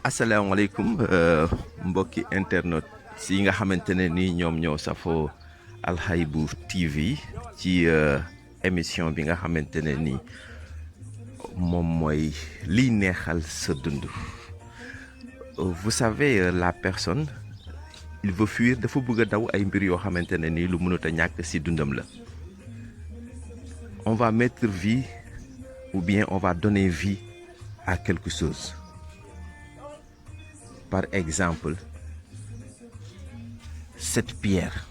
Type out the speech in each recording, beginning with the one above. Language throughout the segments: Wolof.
asalaamaaleykum mbokki internet si nga xamante ne ni ñoom ñoo safoo Alhaïbou TV ci émission bi nga xamante ne ni moom mooy liy neexal sa dund. Vous savez la personne il veut fuir dafa bëgg a daw ay mbir yoo xamante ne ni lu mënut a ñàkk si dundam la. On va mettre vie ou bien on va donner vie à quelque chose. Par exemple, cette pierre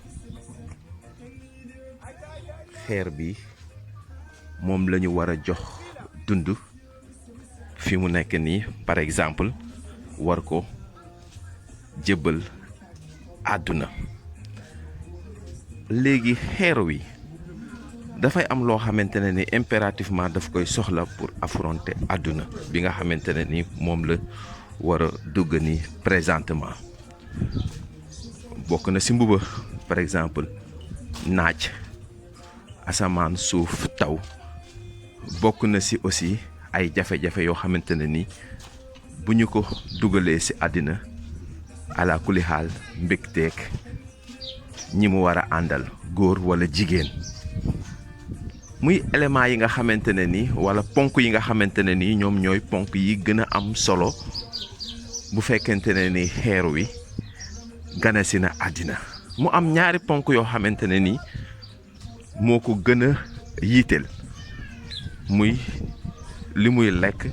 xeer bi moom la ñu war a jox dund fi mu nekk nii par exemple war ko jébbal àdduna. léegi xeer wi dafay am loo xamante ne ni impérativement daf koy soxla pour affronter àdduna bi nga xamante ne ni moom la war a dugg ni présentement. bokk na si mbuba par exemple naaj asamaan suuf taw bokk na si aussi ay jafe-jafe yoo xamante ne ni bu ñu ko dugalee si àddina ala kuli xaal mbégteeg ñi mu war a àndal góor wala jigéen. muy élément yi nga xamante ne ni wala ponk yi nga xamante ne ni ñoom ñooy ponk yi gën a am solo bu fekkente ne ni xeer wi ganasi na àddina. mu am ñaari ponk yoo xamante ne ni moo ko gën a yiiteel muy li muy lekk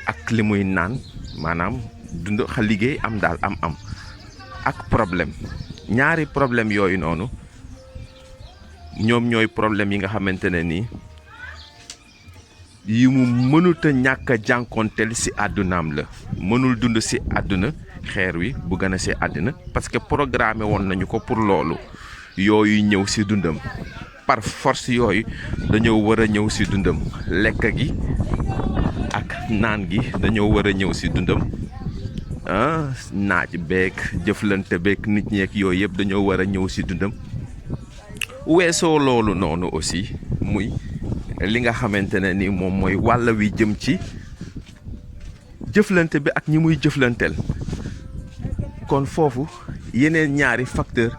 ak li muy naan maanaam dund xa liggéey am daal am ak problème. ñaari problème yooyu noonu ñoom ñooy problème yi nga xamante ne ni yi mu mënut a ñàkk a jànkonteel si àddunaam la. mënul dund si àdduna xeer wi bu gën a see àddina parce que programmé woon nañu ko pour loolu. yooyu ñëw si dundam par force yooyu dañoo war a ñëw si dundam. lekk gi ak naan gi dañoo war a ñëw si dundam. naaj beeg jëflante beeg nit ñeeg yooyu yëpp dañoo war a ñëw si dundam. weesoo loolu noonu aussi muy li nga xamante ne ni moom mooy wàll wi jëm ci jëflante bi ak ñi muy jëflanteel. kon foofu yeneen ñaari facteur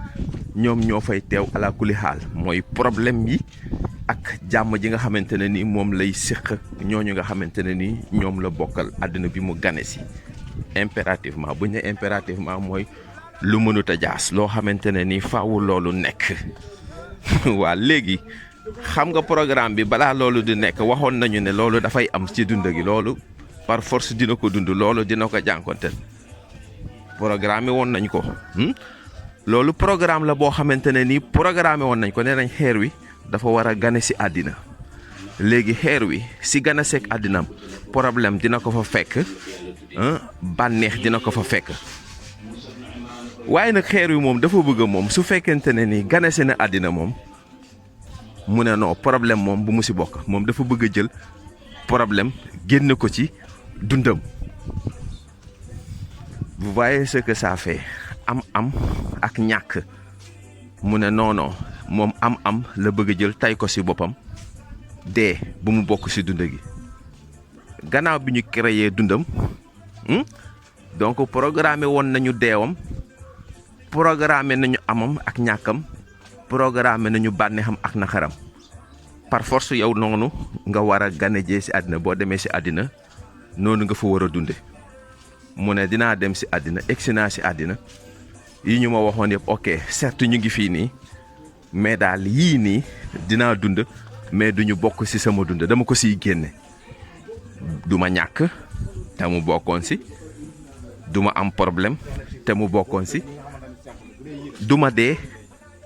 ñoom ñoo fay teew ala kuli xaal mooy problème yi ak jàmm ji nga xamante ne ni moom lay séq ñooñu nga xamante ne ni ñoom la bokkal àddina bi mu gane si. impérativement bu ñu ne impérativement mooy lu mënut a jaas loo xamante ne ni faawu loolu nekk. waa léegi xam nga programme bi balaa loolu di nekk waxoon nañu ne loolu dafay am ci dund gi. loolu par force dina ko dund loolu dina ko jànkonteel. programme woon nañ ko. loolu programme la boo xamante ne nii programme woon nañ ko nee nañ xeer wi dafa war a gane si àddina. léegi xeer wi si gane seeg àddinam problème dina ko fa fekk. bànneex dina ko fa fekk. waaye nag xeer wi moom dafa bëgg moom su fekkente ne ni ganase na àddina moom mu ne non problème moom bu mu si bokk. moom dafa bëgg a jël problème génn ko ci dundam. vous voyez ce que ça fait. am ak ñàkk mu ne non moom am la bëgg a jël tay ko si boppam. dee bu mu bokk si dund gi. gannaaw bi ñu créé dundam. donc programmé woon nañu deewam. programmé nañu amam ak ñàkkam. programmé nañu bànneexam ak naxaram. par force yow noonu nga war a gane jee si àddina. boo demee si àddina noonu nga fa war a dunde. mu ne dinaa dem si àddina egsi naa si àddina yi ñu ma waxoon yëpp ok certes ñu ngi fii nii mais daal yii nii dinaa dund mais duñu bokk si sama dund dama ko siy génne. du ma ñàkk te mu bokkoon si. du ma am problème te mu bokkoon si. du ma dee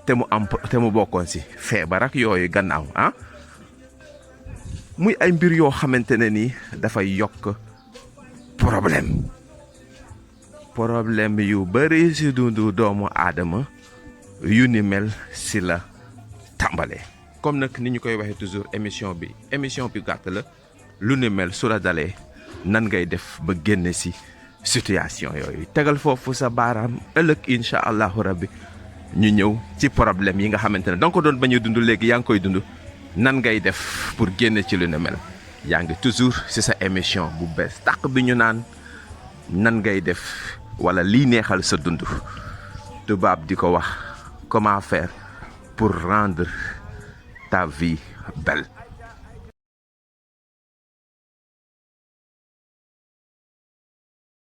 te mu bokkoon si. feebar ak yooyu gannaaw muy ay mbir yoo xamante ne ni dafay yokk problème yu bari si dundu doomu aadama yu ni mel si la tàmbalee. comme nag ni ñu koy waxee toujours émission bi gàtt la. lu ni mel su la dalee nan ngay def ba génne si situation yooyu. tegal foofu sa baaraam ëllëg incha allahu rabbi ñu ñëw ci problème yi nga xamante ne da nga ko doon bañ a dund léegi yaa ngi koy dund. nan ngay def pour génne ci lu ni mel. yaa ngi toujours ci sa émission bu bees tàq bi ñu naan nan ngay def wala lii neexal sa dund tubaab di ko wax comment faire pour rendre ta vie belle.